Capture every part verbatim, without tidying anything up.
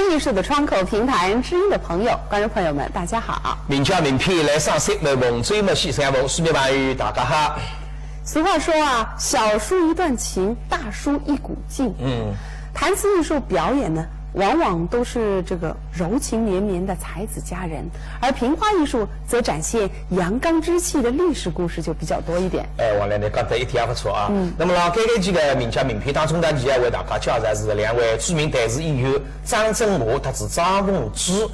艺术的窗口，评弹知音的朋友，观众朋友们，大家好。名家名篇来赏析，每逢周末喜相逢，书迷朋友大家好。俗话说啊，小书一段情，大书一股劲。嗯。弹词艺术表演呢，往往都是这个柔情绵绵的才子佳人，而评话艺术则展现阳刚之气的历史故事就比较多一点。哎，王亮，侬讲得一点也勿错啊。嗯。那么呢，搿个几个名家名篇当中呢，伊也为大家介绍是两位著名弹词演员张振华搭子张凤芝。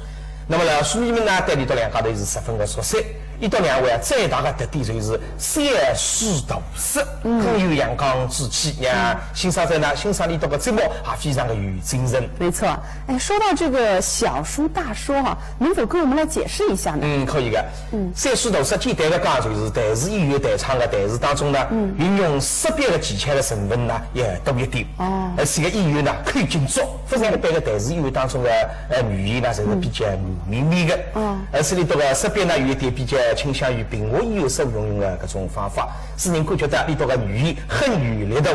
那么呢，书迷们呢，对伊笃两家头是十分的熟悉。伊笃两位啊，最大的特点就是小书大色，嗯。很有阳刚之气。让欣赏者呢，欣赏伊笃个节目，也非常的有精神。没错。哎，说到这个小书大说哈， 能否跟我们来解释一下呢？嗯，可以的。嗯。小书大说简单的讲，就是弹词演员弹唱的弹词当中呢，嗯。运用识别的技巧的成分呢，也多一点。哦。而且个演员呢，口劲足，不像一般的弹词演员当中的，呃，语言呢，侪是比较软绵绵的。嗯。哦。而且伊笃个识别呢，有一点比较倾向于评话演员所运用的搿种方法，使人感觉到伊笃个语言很有力度。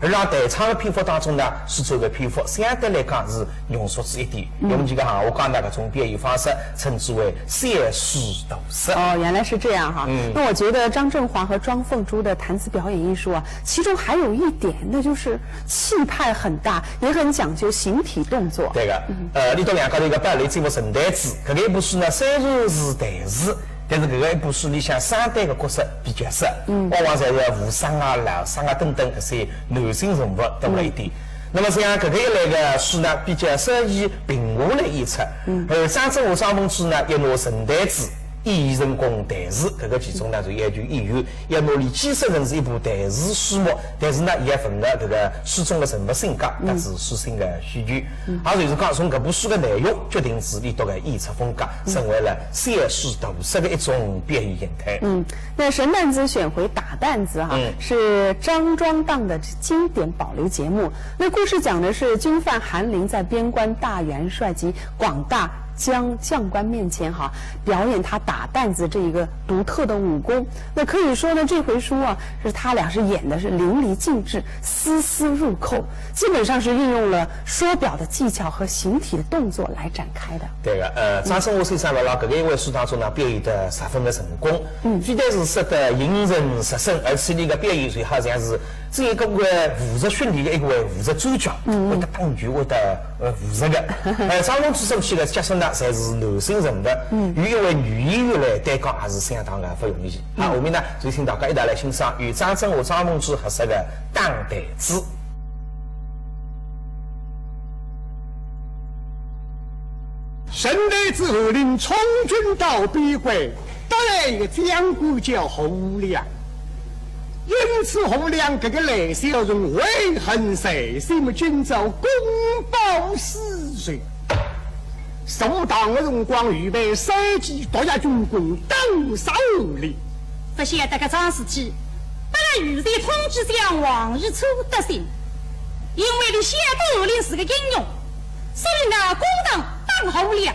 而让弹唱的篇幅当中呢，书作的篇幅相对来讲是浓缩仔一点。嗯。用几个行话讲呢，搿种表现方式称之为小书大说。哦，原来是这样哈。嗯。那我觉得张振华和张凤芝的弹词表演艺术啊，其中还有一点，那就是气派很大，也很讲究形体动作。对的。嗯。呃，伊笃两家头一个芭蕾节目《神台子》，搿个一部书呢，虽然是弹词， 但是搿个一部书里向双旦个角色比较少，嗯。往往侪是武生啊、老生啊等等搿些男性人物多了一点。嗯。那么像搿个一类个书呢，比较适宜评话来演出。嗯。而张振华、张凤芝呢，一拿《神台子》演绎成功弹词，搿个其中呢，就要求演员要拿伊坚设成是一部弹词书目，但是呢，也符合搿个书中的人物性格，嗯。搭子书性的需求。嗯。也就是讲，从搿部书的内容决定仔伊笃个演出风格，嗯。成为了 小书大说的一种表演形态。嗯，那《神台子》选回《打弹子》哈，嗯。是张庄档的经典保留节目。那故事讲的是军阀韩林在边关大元帅及广大将将官面前哈，表演他打弹子这一个独特的武功。那可以说呢，这回书啊，是他俩是演的是淋漓尽致，丝丝入扣，基本上是运用了说表的技巧和形体的动作来展开的。 对个，呃，张振华先生辣辣搿个一回书当中呢，表演得十分的成功。嗯。非但是说得引人入胜，而且伊个表演就好像是这个武术训练的一位武术专家，嗯嗯。会得打拳，会得，呃，武术的。呃，张凤芝身边的角色呢，侪是男性人物，嗯。有一位女演员来对讲，也是相当的不容易。啊，嗯。下面呢，就请大家一道来欣赏由张振华、张凤芝合作的《打弹子》。 神台子韩林充军到边关，得来一个将官叫何亮。因此何亮搿个烂小人怀恨在心，今朝公报私仇。入堂的辰光预备三记毒药军棍，打杀何亮。不晓得搿桩事体，拨伊预先通知将王爷初得信，因为伊晓得何亮是个英雄， 所以呢，公堂打何亮，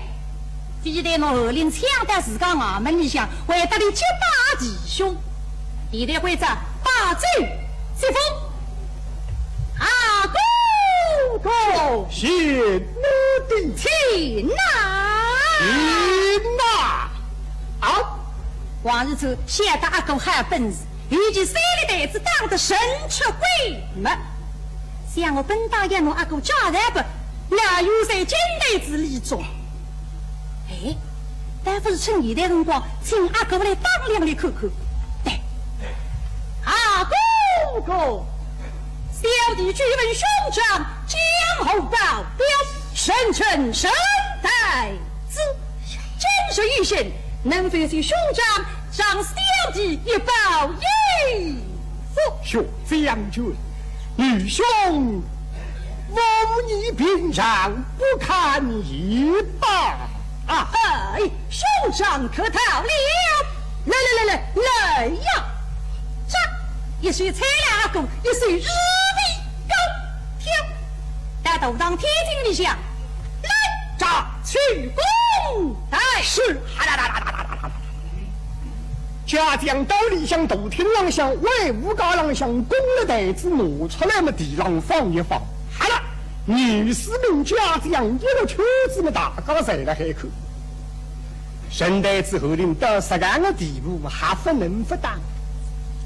非但拿何亮抢到自家衙门里向，还搭伊结拜弟兄。现在关照摆酒接风。阿哥哥，是我的。请呐。请呐。好，王爷初晓得阿哥好本事，尤其三粒弹子打得神出鬼没。 想我本当要拿阿哥叫来个，哪有在金台子里中？哎，倒不如趁现在辰光，请阿哥来打两粒看看。对，阿哥哥，小弟久闻兄长江湖高标，人称神台子，今日有幸，能否请兄长赏小弟一饱衣服？ 学将军，愚兄无意平常，不敢言罢。啊，哎，兄长客套了。来来来来，来呀！这一手搀了阿哥，一手一臂高挑，到大堂天井里向，来，掌旗功台。是。家将到里向大厅浪向，威武架浪向供了台子拿出来么，地浪放一放。好了，女士们家将一路圈子么大家侪辣海看。陈太子侯林到实梗个地步么，还勿能勿打。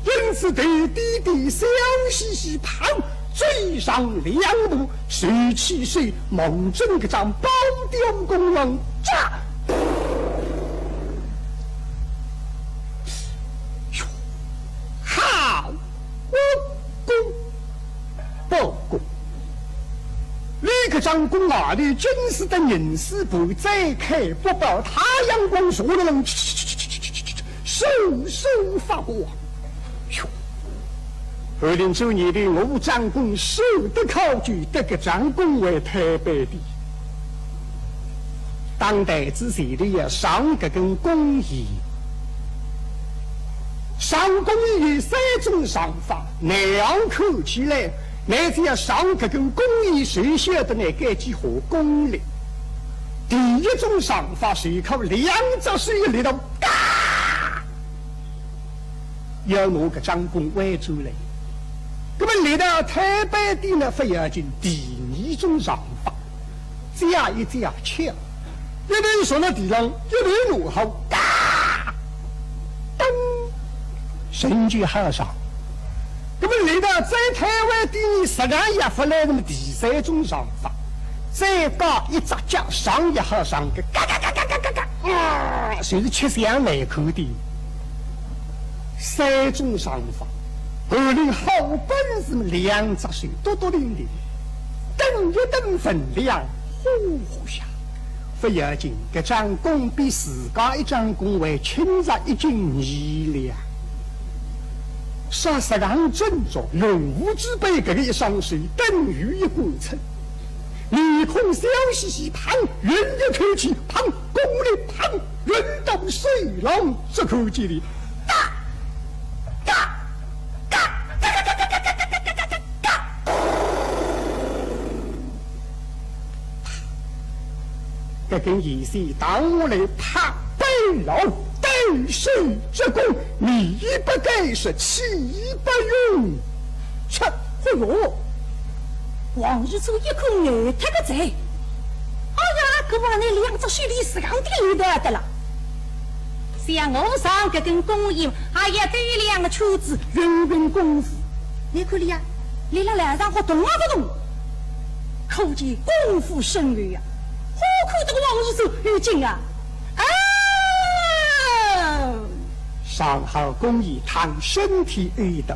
因此头低低，笑嘻嘻，砰，追上两步，手起手，望准搿张包雕公王扎。哟，好武功！ 包公，你搿张弓啊，你真是得人死不再开，不报太阳光，射了人，閃閃发光。哟，侯林周年的我张弓射得考究，得搿张弓为推扳的。当台子前头要上搿根弓弦， 上弓弦有三种上法，乃样看起来，乃只要上搿根弓弦，就晓得乃该记下功力。第一种上法是靠两只手一力道，嘎，要拿搿张弓扳转来。搿么力道推扳点呢，勿要紧，第二种上法， 这样一这样敲，一头坐辣地浪，一头落好，嘎，噔，人就好上。那么力道再推扳点，实梗也勿来，那么第三种上法，再加一只脚上也好上个，嘎嘎嘎嘎嘎嘎嘎，啊，就是吃相难看点。三种上法，侯林好本事，两只手笃笃灵灵。 等一等分量，呼呼响。勿要紧，搿张弓比自家一张弓还轻着一斤二两。啥实梗振作，用武之辈搿个一双手，等于一杆秤。面孔笑嘻嘻，砰，运一口气，砰，弓力，砰，运到水浪，只看见哩，哒，哒，哒，哒，哒，哒，哒。 搿根弦索打下来，拍板牢，对手之功，你不该失，岂不用出？哎哟，王爷这一看呆脱个哉。哎呀，搿么你两只手里是讲点有道的了。像我上搿根弓弦，还要对两个圈子运运功夫。你看哩呀，你辣台上好动啊勿动？ 可见功夫深厚呀，好看得个王爷手有劲啊！啊！上好弓弦，趟身体一抖，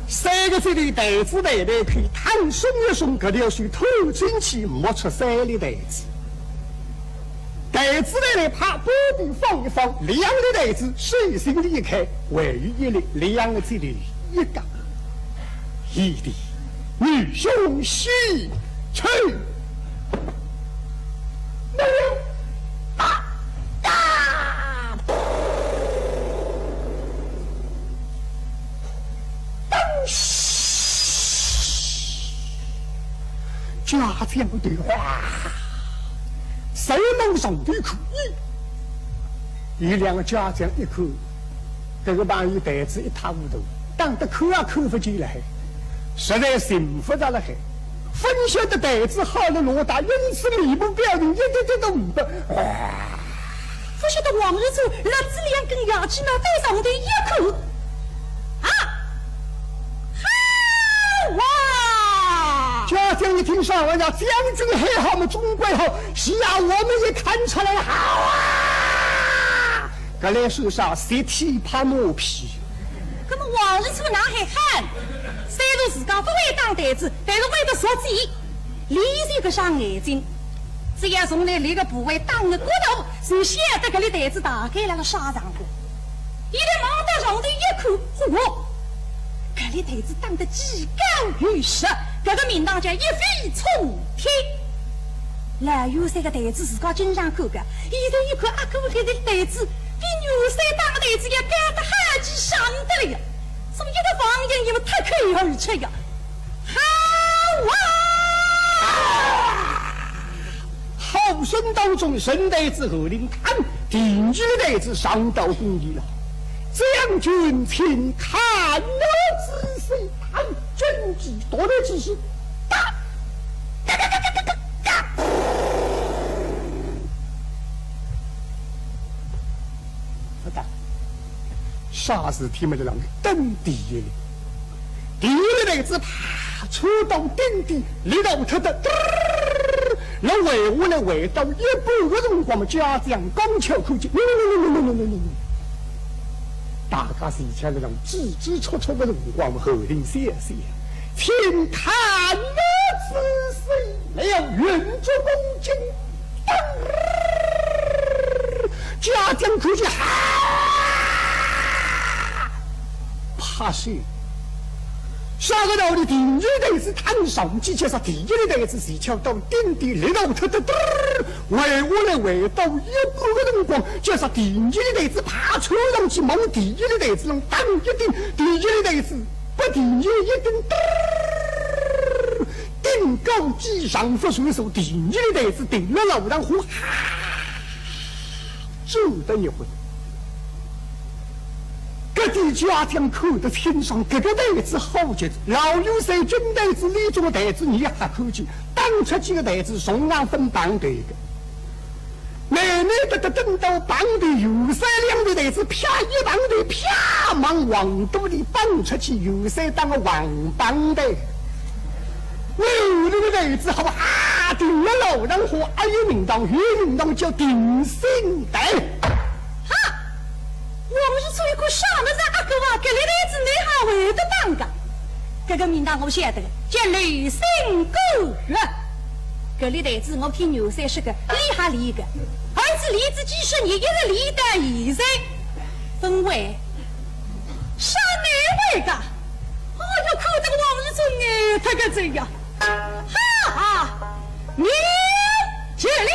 三个指头台子抬抬看，趟松一松，搿条手探进去，摸出三粒台子。 台子来了，啪，旁边放一放，两粒台子手心里一开，还有一粒，两个指头一夹。贤弟，愚兄西去。没有，打，打。 家将对话，谁能上对可以？伊两个家将一看，搿个朋友台子一塌糊涂，打得看也看勿见了海，实在寻勿着了海，勿晓得台子好了落搭，因此面目表情一点点都没得。 勿晓得王爷手拿仔两根牙齿拿到上头一看，啊，好啊！家将一听上来呀，将军喊好么总归好，是啊，我们也看出来好啊！搿来说啥？实在拍马屁。搿么王爷手哪还喊？虽然自家勿会打台子，但是会得说嘴。 练习搿双眼睛，只要从那里个部位打个角度，就晓得搿粒台子大概辣辣啥场化。伊来望到上头一看，嚯，搿粒台子打得既高又实，搿个名堂叫一飞冲天。老元帅个台子自家经常看个，现在一看，阿哥搿个台子比元帅打个台子要高得好几上得了呀，所以搿个方言也勿脱口而出呀。 好啊！好声当中，陈台子侯林弹，第二台子上到弓弦了。将军请看仔细，弹，军旗夺了之势，哒！大事体么辣浪登第一哩。第一粒台子啪，穿到顶点，力道忒大，嘚儿，落下来回到一半个辰光么，家将刚巧看见，大家齐巧辣浪指指戳戳个辰光么，后头笑笑，请看仔细。 来呀，运作公斤，当！家将看见，哈！拍手。啥个道理？第二粒台子弹上去，就是第一粒台子齐巧到顶点，力道忒大，嘚儿，回下来回到一半个辰光，就是第二粒台子啪穿上去，望第一粒台子浪当一顶，第一粒台子拨第二一顶，嘚儿， 顶高几丈勿算数，第二粒台子停了老丈夫，哈，走得一回。搿点家将看得清爽，搿个台子好极，老元帅金台子、李忠台子，倷还看见，打出去个台子，从来勿碰头个。 慢慢的，等到碰头，元帅两粒台子啪一碰头，啪，望横肚里碰出去，元帅当个横碰头。后头个台子好啊，停了老丈夫，还有名堂，有名堂叫定心台。哈！王世充一看啥物事啊，阿哥啊，搿粒台子倷还会得打个？搿个名堂我晓得个，叫雷声鼓乐。 搿粒台子我听元帅说个，倷还练个，儿子练仔几十年，一直练到现在。勿会，啥难会个？哎哟，看得王世充呆脱个哉呀！哈哈，你绝了！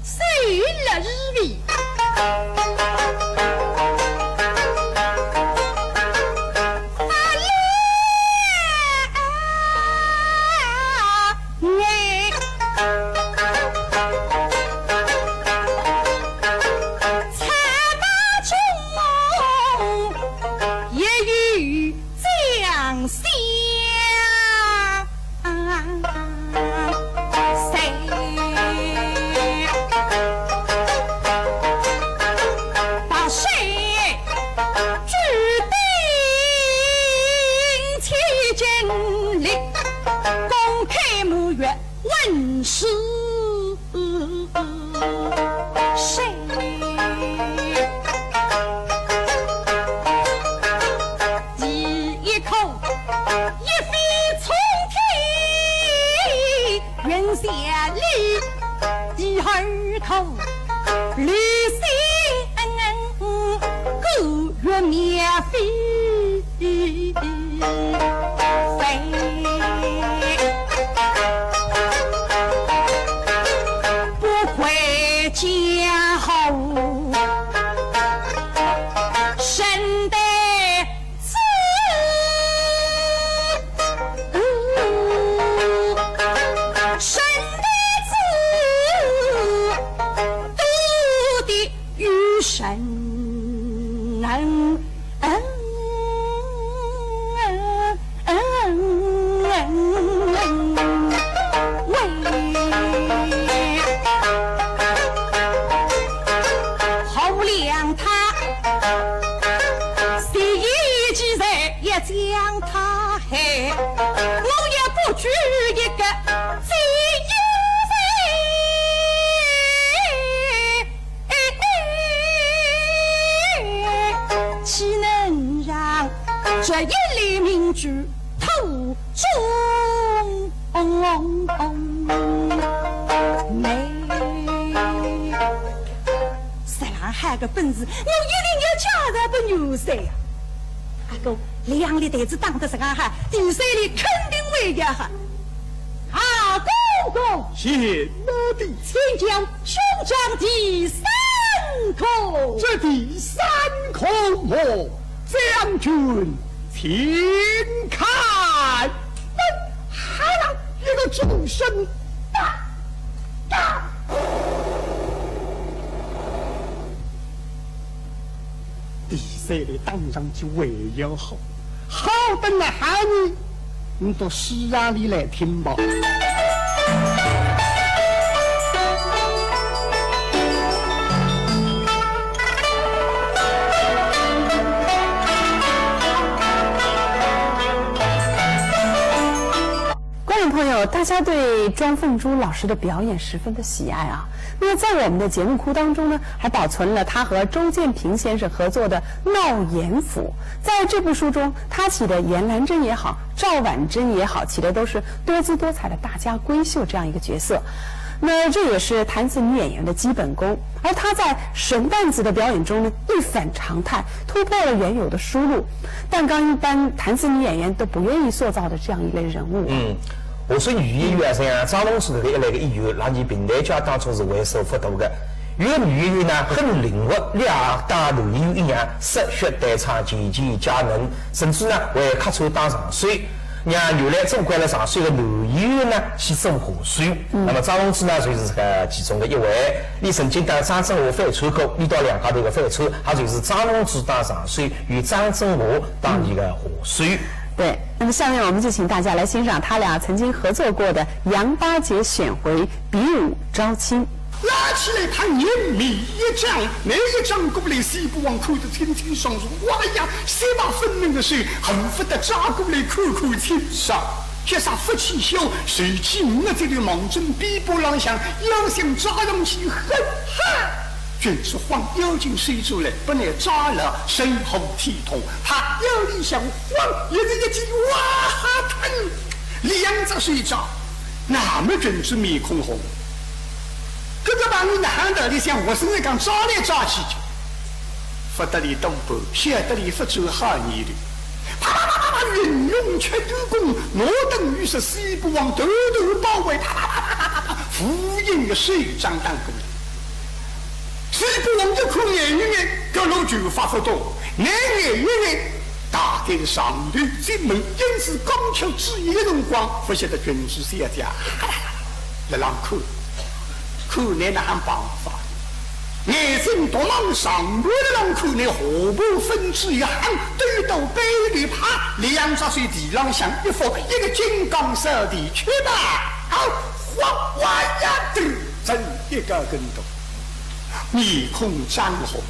谁来预备？实梗好个本事，我一定要介绍拨元帅呀！阿哥，两粒台子打得实梗好，第三粒肯定会要好。大哥哥，是，老弟。请教兄长第三个。这第三个么，将军请看。好了，一个纵身，哒，哒。 第三粒打上去还要好，好得哪哼呢？倷到书场里来听吧。朋友，大家对庄凤珠老师的表演十分的喜爱啊。那么在我们的节目库当中呢，还保存了她和周建平先生合作的《闹严府》。在这部书中，她起的严兰贞也好，赵婉贞也好，起的都是多姿多彩的大家闺秀这样一个角色。那这也是弹词女演员的基本功，而她在沈半子的表演中呢，一反常态，突破了原有的书路。 但刚一般弹词女演员都不愿意塑造的这样一类人物。嗯，我说女演员啊，像张凤珠搿个一类个演员，辣伲评弹界当中是为数不多个。有个女演员呢，很灵活，伊也搭男演员一样，说学逗唱，弹琴加能，甚至呢，还客串打上手。让原来做惯了上手个男演员呢，去做下手。嗯。那么张凤珠呢，就是搿其中的一位。伊曾经搭张振华反串过，伊搭两家头个反串，也就是张凤珠搭上手，由张振华搭伊个下手。 对，那么下面我们就请大家来欣赏他俩曾经合作过的杨八姐选回《比武招亲》。拉起来，他人面一涨，那一张过来，西部王看得清清爽爽，哇呀，雪白粉嫩的手，恨不得抓过来看看清爽。叫啥福气小，谁知我这里望准臂膊浪向，要想抓上去，哼哈！ 君子晃腰筋收出来，本来抓了，身后体痛，啪，腰里向晃，一个一记，哇哈疼，两只手抓，那么君子面孔红。搿个朋友哪能道理像我身上讲抓来抓去，勿得里动步，晓得里勿走好泥里，啪啪啪啪啪，运用七段功，我等于是西部王团团包围，啪啪啪啪啪啪啪，无影个手掌打过来。 西部王一看眼一眼，搿路就发勿动，眼眼一眼，大概是上头进门，因此刚巧注意的辰光，勿晓得君子小姐辣浪看，看倷哪哼办法？眼睛独望上半浪看，倷下半分之一行，对到背里啪，两只手地浪向一放，一个金刚扫地去吧，好，哗哗呀，对，真一个跟头。 面孔涨红，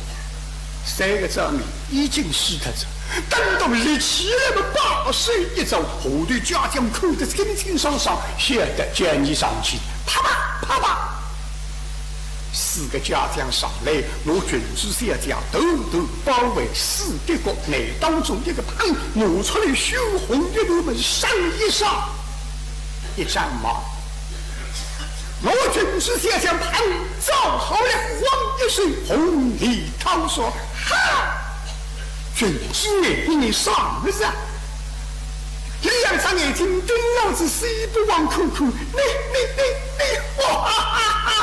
三个字面已经死脱了。等到立起来么，把手一招，后头家将看得清清爽爽，晓得叫你上去，啪啪啪啪，四个家将上来，拿君子小姐团团包围，四壁角，那当中一个棒拿出来，血红一团么上一上，一张马。 我君子小将旁照好了，晃一声，红里套说：“哈！君子，你啥物事啊？”两只眼睛盯牢仔西部王看看，你，你，你，你，哇哈哈哈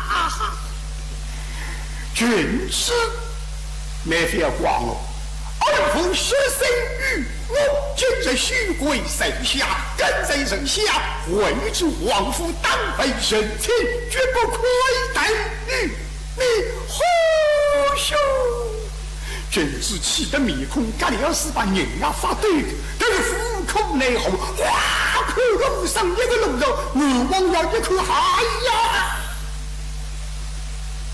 哈哈！君子 倷覅怪我，儿父失身于我，今日许贵在下，跟在人下，为助王府，当为人情，绝不亏待于你。吼咻！君子气得面孔轧了，是把人也发抖，但是无可奈何，哗，口口上一个路上，我王爷一看，哎呀！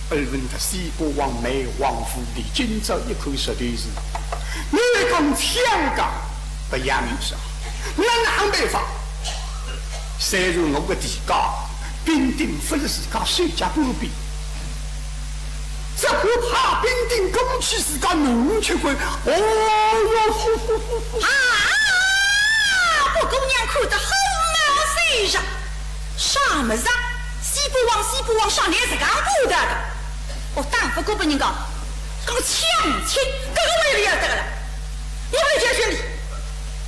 而闻得西部王梅王府里今朝一口实头是，你讲抢家不要命是吧？那哪办法？虽然我个地界，兵丁勿是自家手脚半边，只怕兵丁攻击自家弄吃亏。哦哟，啊！我姑娘看得火冒三丈。 啥物事啊？西部王，西部王，啥倷自家管得个？我打勿过别人家，讲抢亲，搿个我也要得个了。我勿来教训你。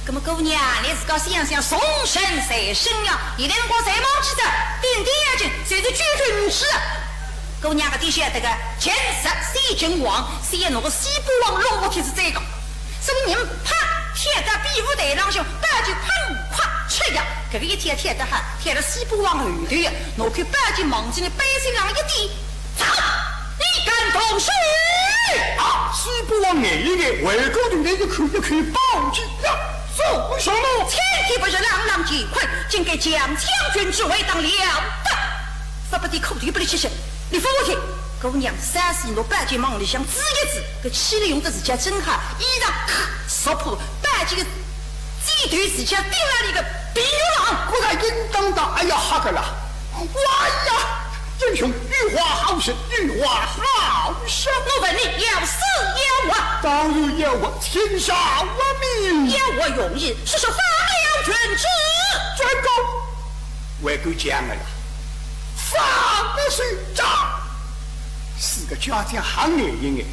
葛么姑娘，倷自家想想，从前在身呀，现在辰光侪忘记脱，顶顶要紧，侪是教训你。姑娘个，倷晓得个，前日西郡王，是要拿个西部王弄下去是这个。 所以人啪跳到比武台浪向，宝剑砰快出呀，搿个一跳跳得好，跳到西部王后头呀，拿块宝剑望仔伊背心浪一抵，走，你敢动手？啊！西部王眼一眼，回过头来一看，一看宝剑呀，做什么？千天不日朗朗乾坤，竟敢强抢君主，为当了得！ 说不定苦头不离去些，你服我去。姑娘三四拿宝剑望里向指一指，搿气力用得自家真好，衣裳咔，戳破，宝剑个尖头自家顶辣伊个鼻肉浪。果然阴当然要我，请下我命。有何用意？是说放了郡主。转讲，还敢讲个啦？放了首长。四个家将喊眼一眼，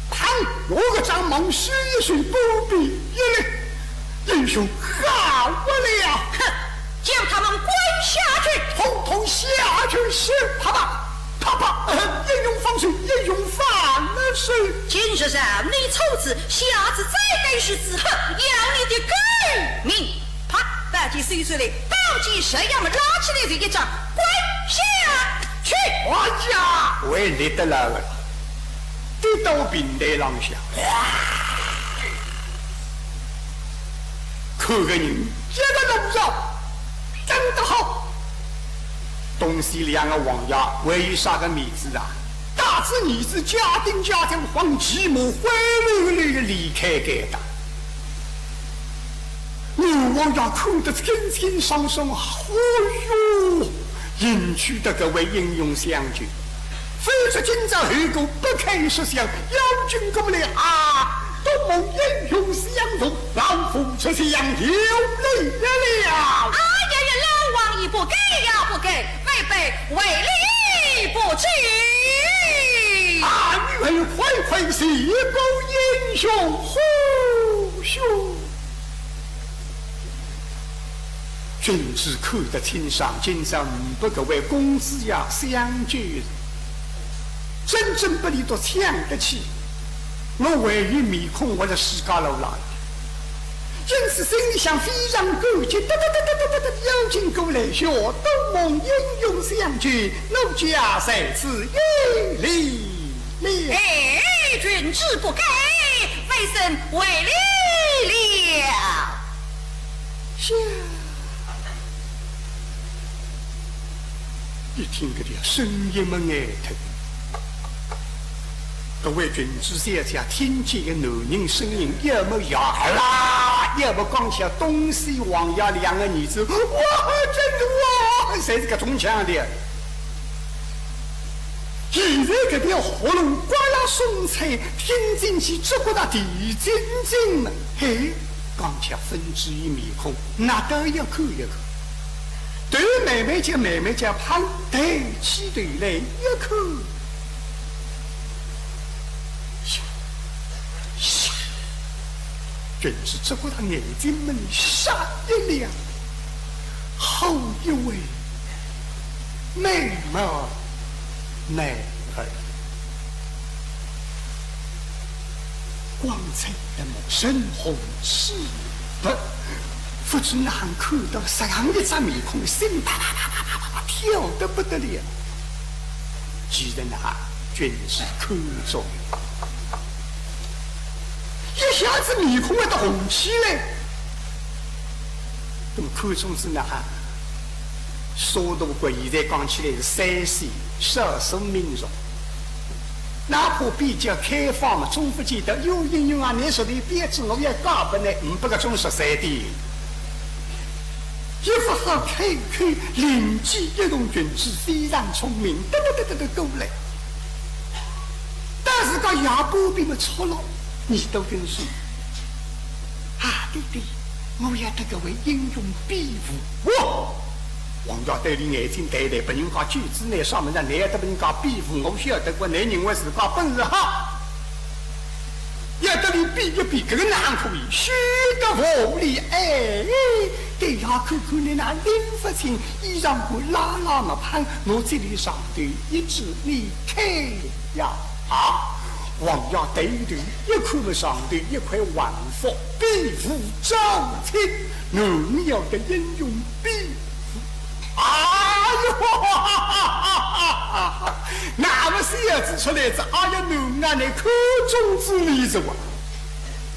砰，我个掌门手一收，不必一礼。英雄好不了。哼，将他们关下去。统统下去。是。啪啪啪啪，呃，英雄放手，英雄放了手。今日让你处置，下次再敢如此，哼，要你的狗命！啪，宝剑收出来，宝剑这样拉起来就一掌，关下去。哎呀，还立得牢个，跌到平台浪向。看个人一个动作，真个好。东西两个王爷还有啥个面子啊？带仔儿子家丁家将黄旗马灰溜溜离开该搭。 我王爷看得清清爽爽，哦哟，迎娶的搿位英雄相救，非说今朝后果不堪设想，要紧过来啊！多蒙英雄相助，老夫这厢有礼了。哎呀呀，老王爷不敢呀，不敢，晚辈赔礼不至。啊，女儿快快谢过英雄，呼咻。 郡主看得清爽，今朝呒不搿位公子爷相救，真正拨俚笃抢得去，我还有面孔活辣世界路浪。因此心里向非常感激，哒哒哒哒哒哒哒，要紧过来，谢多蒙英雄相救，奴家在此有礼了。哎，郡主不敢，晚辈赔礼了。 是。一听搿条声音么，呆脱。搿位郡主小姐听见个男人声音，要么摇啦，要么刚巧东西王爷两个儿子，哇，真的哇，侪是搿种腔调。 现在搿条喉咙刮辣松脆，听进去只觉得甜津津呢。嘿，刚才分仔伊面孔，那倒要看一看。头慢慢叫，慢慢叫，胖抬起头来一看，呀，呀， 顿时只觉得眼睛门里煞一亮，好一位美貌男儿。光彩夺目，神红气拔，不知哪哼看到这样一张面孔，心啪啪啪啪啪啪啪跳得不得了。既然哪哼，顿时看中。 一下子面孔会得红起来。那么看中仔哪哼，啥都勿管，现在讲起来是三线，少数民族。哪怕比较开放嘛，总勿见得有英雄啊，侬说的标准，我要嫁拨侬，呒不搿种十三点。 一发好开口，灵机一动，顿时非常聪明，得得得得得过来。但是讲也不必么错了，你都跟说，啊，对对，我要搭搿位英雄比武。哦，王爷对俚眼睛抬抬，拨人家举子拿上面上，难得拨人家比武，我晓得个，侬认为自家本事好。 要搭俚比一比，搿个哪哼可以？虚得无礼。哎，对呀，看看侬那拎勿清，衣裳管拉拉么潘，我这里上头一指，你看呀。啊，王爷抬头一看么，上头一块横幅，比武招亲，男要搭英雄比武。 哎哟，那么小子出来哉，哎呀，囡儿啊，侬看中仔俚哉哇。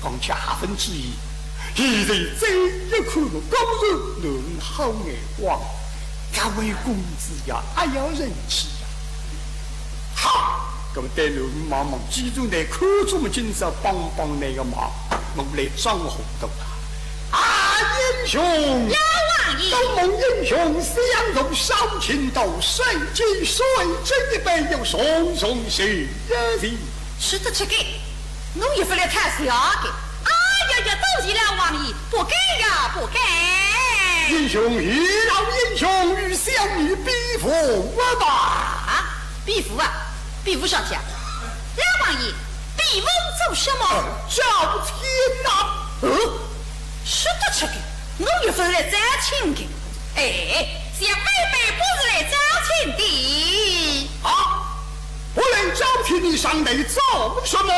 刚才还勿注意，现在再一看么，果然囡儿好眼光，搿位公子呀，哎呀，人气呀。 哈，搿么对囡儿望望，既然侬看中么，今朝帮帮侬个忙，我来装糊涂啊。啊，英雄！老王爷！多蒙英雄相助，少卿到水晶水这一杯，有重重谢谢。吃得这个。我也勿来太小个。哎呀呀，多谢老王爷，不敢呀，不敢。英雄，老英雄，与小女比武吧。啊，比武啊？比武啥体啊？老王爷，比武做什么？招亲呐。哦，说得出个，我也勿来招亲个。哎，小妹妹不是来招亲的。啊？ 我来招亲，你上来做什么？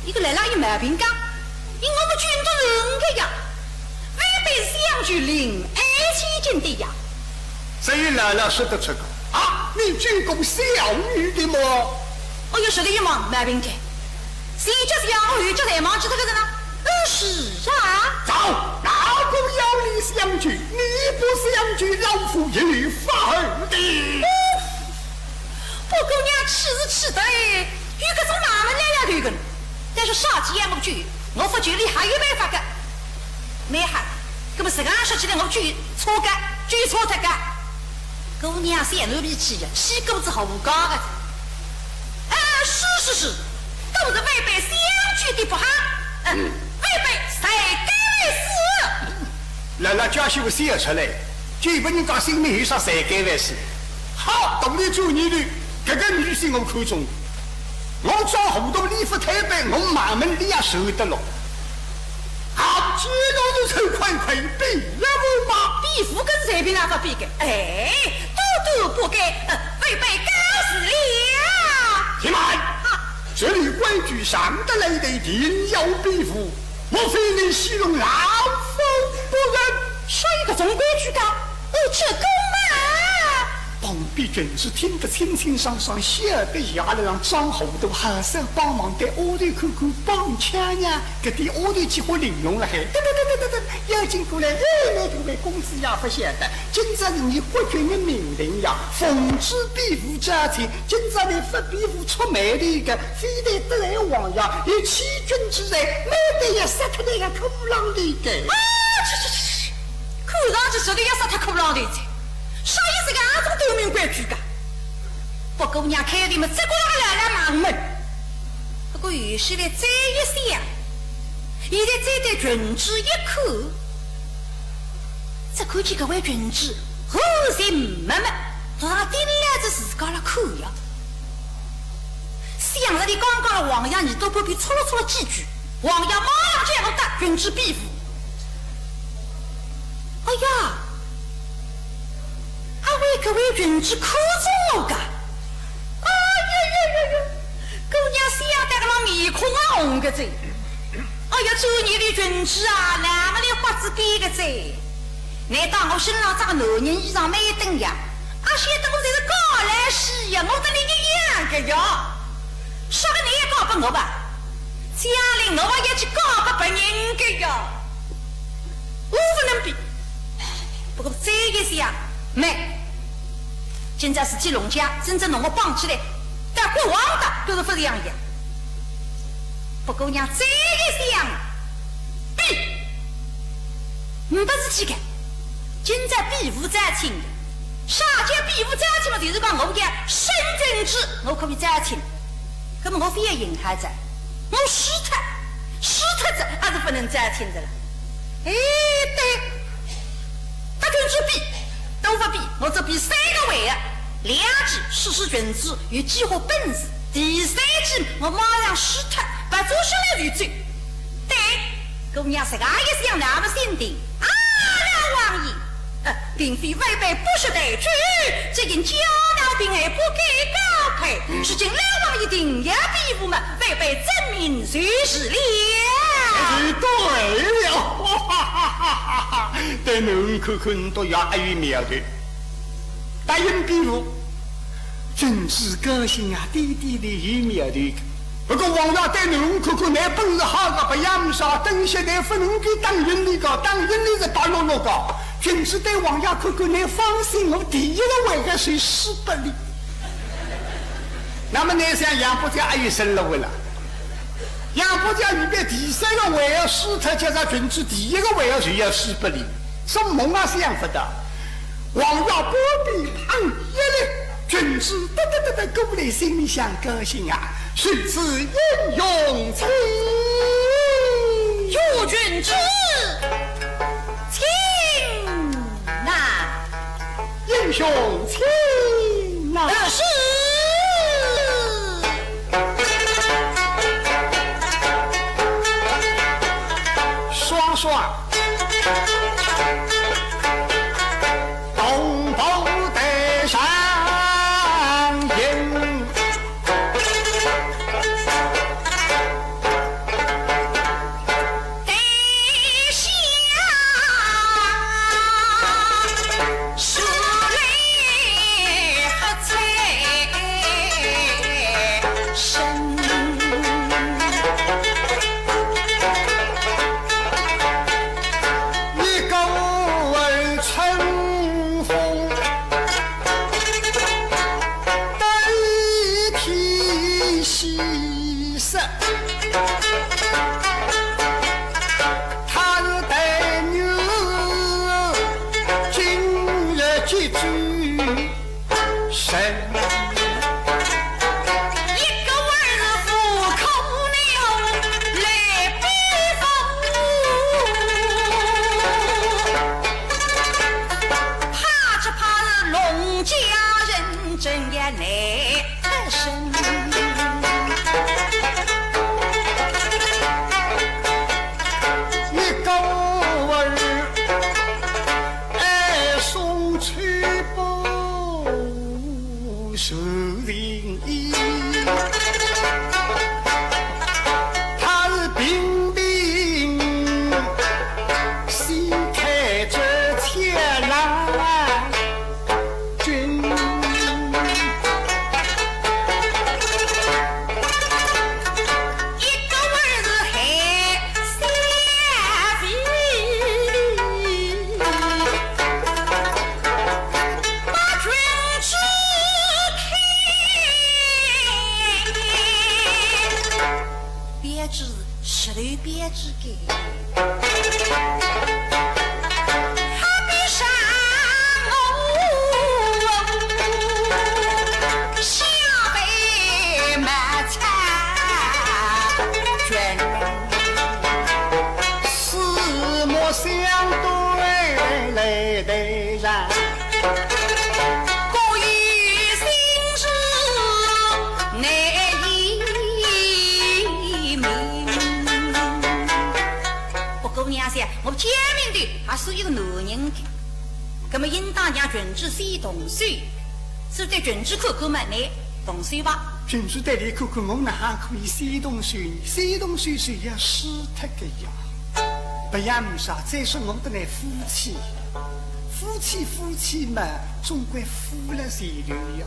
你个来了有毛病个，你我们军都人个呀，外边相聚另爱千金的呀。这一来了说得出个啊，你见过小女的么？哦哟，说的有毛毛病个，谁叫是要我有叫才忘记这个人呢？哦，是啊。走，老夫要你相聚，你不相聚，老夫一律发狠的。 不过娘气是气得，有搿种妈妈来了头个，但是啥体也没救，我勿救你还有办法个。蛮好，搿么实梗说起来，我救错个，救错脱个。姑娘小奴脾气呀，气骨子好无讲个。啊，是是是，都是外边相救的不好，嗯，外边才该为死。 辣辣家小姐出来，就拨人家心里有啥才该万事。好，道理做你的，搿个女婿我看中，我装糊涂，你勿推扳，我满门你也受得了。好，既然如此，快快比了吧。比武跟随便哪个比个？哎，都都不该，呃，未被告辞了。且慢，啊，这里规矩上得来的，定要比武。 莫非你戏弄老夫不仁？啥有搿种规矩个？哦，这个嘛。旁边军师听得清清爽爽，晓得爷儿郎装糊涂，好生帮忙对丫头看看帮腔呀，搿点丫头几化玲珑了海。得得得得得得，要紧过来，哎，来，各位公子也勿晓得，今朝是你国君的命令呀，奉旨比武招亲，今朝你勿比武出卖的个， 非但得罪王爷，有欺君之罪，没得要杀脱那个骷郎的个。啊，去去去去，看上去是的要杀脱骷郎的罪，啥意思个？阿种短命规矩个。不过娘开的么，这个那个来来忙门。不过有些来再一想，现在再对群主一看，只看见搿位群主和善脉脉，头上顶来着自家了看呀。 想着你刚刚的王爷耳朵旁边戳了戳了几句，王爷马上就要搭群主比武。哎呀，阿为搿位群主看中我个？哎呀呀呀呀，姑娘想得个面孔啊红个哉。哎呀，做你的群主啊，那么的花枝边个哉。 难道我身浪着个男人衣裳蛮登呀？阿晓得我侪是嫁来西呀，我跟你一样个呀。啥个你也嫁拨我吧？将来我也要去嫁拨别人个呀。我不能比。不过再一想，没。今朝是去龙家，真正弄我绑起来，到国王搭，都是不一样呀。不过娘再一想，比。 没得事体个，今朝比武招亲个，啥叫比武招亲嘛？就是讲我个身份证，我可以招亲，那么我非要赢他着，我输脱，输脱着还是不能招亲的了。哎，对，搭群主比，都不比，我只比三个回合，两记试试群主有几化本事，第三记我马上输脱，拔出手来就走。 对，姑娘自家也想那么心定。啊，老王爷，呃，并非外边不识抬举，只因家道贫寒不敢高攀，如今老王爷定要比武嘛，外边证明就是了。哎，对了，哈哈哈哈哈！对侬看看，倒也还有苗头。答应比武， 群主高兴啊，点点头有苗头个。不过王爷对侬看看，侬本事好个，不要么啥，等歇侬不能够打赢俚个，打赢俚是白落落个。群主对王爷看看，侬放心，我第一个回合就输拨俚。那么侬想杨伯嘉还有生路了？杨伯嘉预备第三个回合输脱，叫啥群主第一个回合就要输拨俚，做梦也想不到。 王爷旁边碰一来，群主得得得得过来，心里想高兴啊！谁知英雄请。与君知，请呐。英雄请呐。呃，是。双双 同步台上行。台下手里喝彩声。 一个儿春风得意西施，他是待女儿今日几句 神。一个儿是无可奈何来比风，怕只怕是弄家人真也难脱身。 一个儿爱送秋波受人意，他是平平西开这千郎君。 一个儿是害小妹，把君子看。标致，实头标致个。 好比上我下辈没差捐，四目相对来对上，各有心事难言明。 不过娘想，我见面的还是一个男人的，那么应当让君子先动手，是对君子看看嘛，倷动手吧。君子对倷看看，我哪哈可以先动手呢？先动手是要死脱个呀。不要么啥，再说我跟倷夫妻，夫妻夫妻嘛，总归夫了前头呀。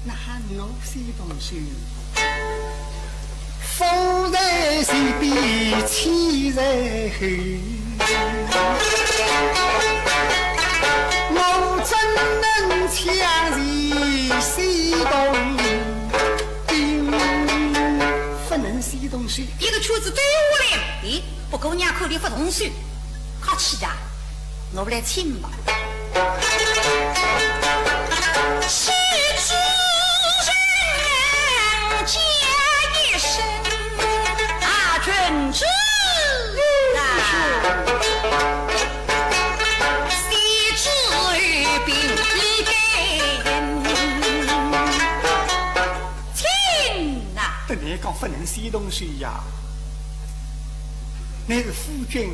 那喊我先动手。夫在前边，妻在后。我怎能抢先先动兵？不能先动手。一个圈子兜下来，咦，不过娘看倷不动手，客气的。 我来请吧。是主人叫一声啊，君子啊，是主人，你给人请呐。等倷讲不能先动手呀。 倷是夫君，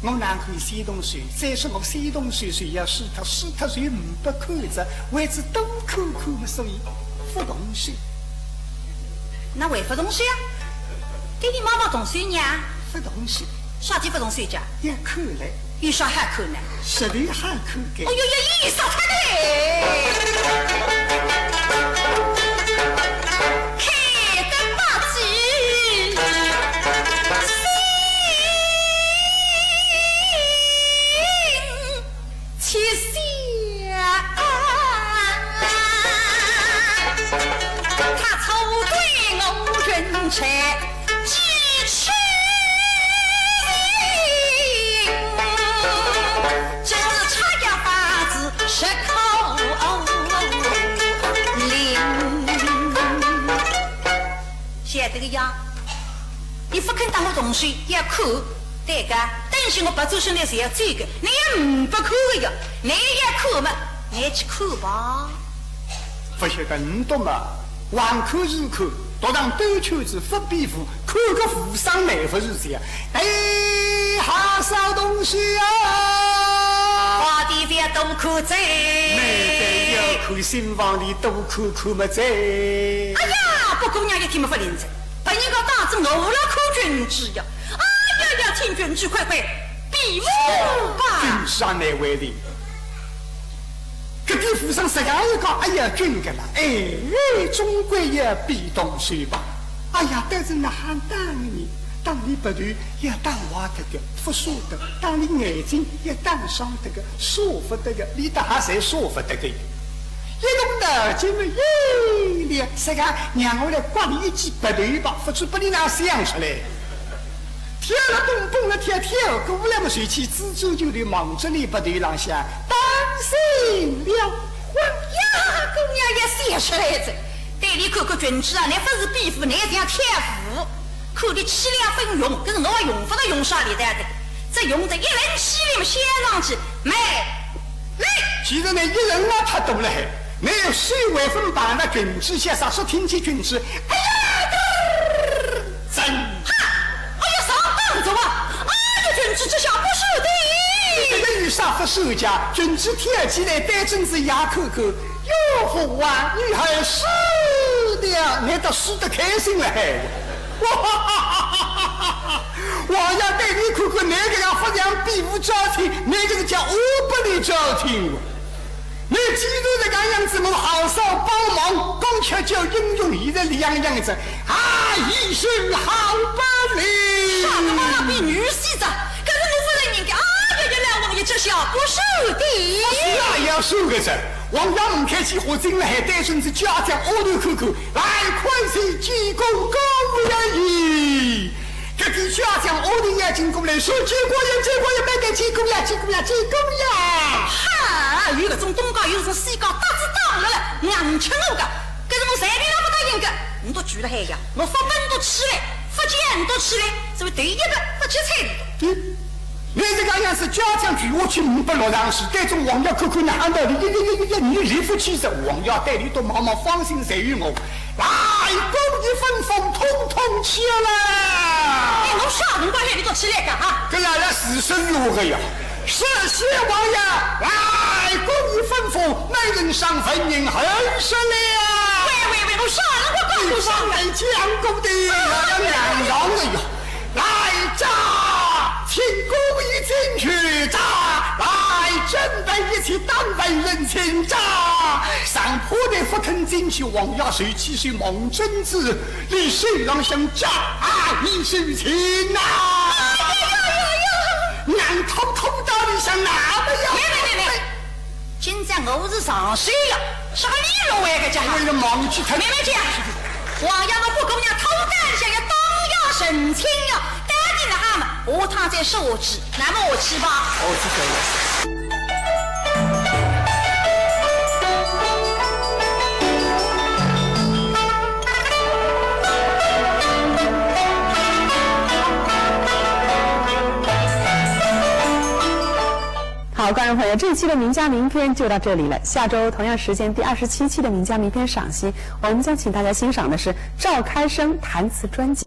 我哪哼先动手？再说我先动手，谁要死脱，死脱谁呒不看着，为仔多看看么，所以不动手。那还不动手啊？对倷妈妈动手呢？不动手。啥体不动手讲？要看嘞。 有啥好看呢？实头好看个。哎呦呦，有啥看嘞？看得不知心且笑。他抽对我人才几尺 真是差一法子十口。勿肯搭我动手，要看，对个，等歇我白转身来是要走个，倷也呒不看个呀，倷要看嘛，倷去看吧。勿晓得倷笃嘛，横看竖看，独上兜圈子勿比武，看个武生难勿是这样。哎，好少东西啊！快点覅多看哉。倷得要看新房里多看看么哉。哎呀，搿姑娘一听么勿灵哉。 拨人家当仔我辣看君子呀！哎呀呀，请君子快快比武吧！君子啊，难为情。搿点武生实梗一讲，哎呀，君个啦，哎，总归要比动手吧。哎呀，但是哪哼打呢？打俚鼻头要打坏脱个，勿舍得；打俚眼睛要打伤脱个，舍勿得个，俚搭还侪舍勿得个。 一动脑筋么有了，实梗让我来刮俚一记鼻头吧，勿知拨俚哪哼想出来。跳了蹦，蹦了跳，跳过来么，随即支支就就望仔俚鼻头浪向，当心了。哎呀，姑娘也笑出来哉，对俚看看，君子啊，倷勿是比武，倷像跳舞，看俚气力朆用，搿是我用勿着用啥力道个，只用得一轮气力么，先上去，慢 慢！其实呢，一人啊太多了嘿，倷有手还朆碰着君子，像啥说听见君子，哎呀，真哈，哎呀，上当着啊！哎呀，君子这下不是的。这个有啥勿是个？君子跳起来对准仔爷看看，哟，父王，女儿输了，倷倒输得开心了嘿。 王爷对俚看看，倷搿个勿像比武招亲，倷搿个叫下不离招亲哦。倷既然这个样子，我好少帮忙，刚才叫英雄，现在两样子，啊，一身好本领。啥个嘛，那比女婿子，搿是我勿承认的。哎呀呀，老王爷这下不是的。是啊，要输个噻。王爷呒开气，火进来，对准仔家将下头看看， 来，看是见过姑爷矣。搿个家将下头要见过来，说见过爷，见过爷，慢点见过爷，见过爷，见过爷。哈，有搿种东家，有搿种西家，搭仔档了了，硬吃我个，搿是我随便哪勿答应个。倷笃住了海呀，我勿拨倷笃起来，勿见倷笃起来，所以头一个勿去睬倷笃。嗯。 倷是讲要是家将跪下去呒拨落场势，对准王爷看看哪哼道理，呀呀呀呀呀，倷立勿起身，王爷对俚笃望望，放心，侪有我。来，姑爷吩咐，统统起来。哎，我啥辰光喊倷笃起来个啊？搿老老是说闲话个呀，是谢王爷。来，姑爷吩咐，每人赏文银二十两。喂喂喂，我啥辰光讲过赏？你放在讲过的，老老两样个呀。 来，扎！请姑爷进去，扎！来，准备一切，打扮人请，扎！上铺的勿肯进去，王爷手起手望准仔，俚手浪向扎，啊，你手轻呐！哎呀呀呀呀！硬拖拖到里向哪不要？没没没没。 今朝我是上手呀，啥个理由为个家？为了忘记他。慢慢讲，王爷，我姑娘偷单想要当夜成亲呀，到底哪哈嘛？下趟再说下去，那么下去吧。哦，是这样。 好，观众朋友，这一期的名家名篇就到这里了。下周同样时间，第二十七期的名家名篇赏析，我们将请大家欣赏的是赵开生弹词专辑。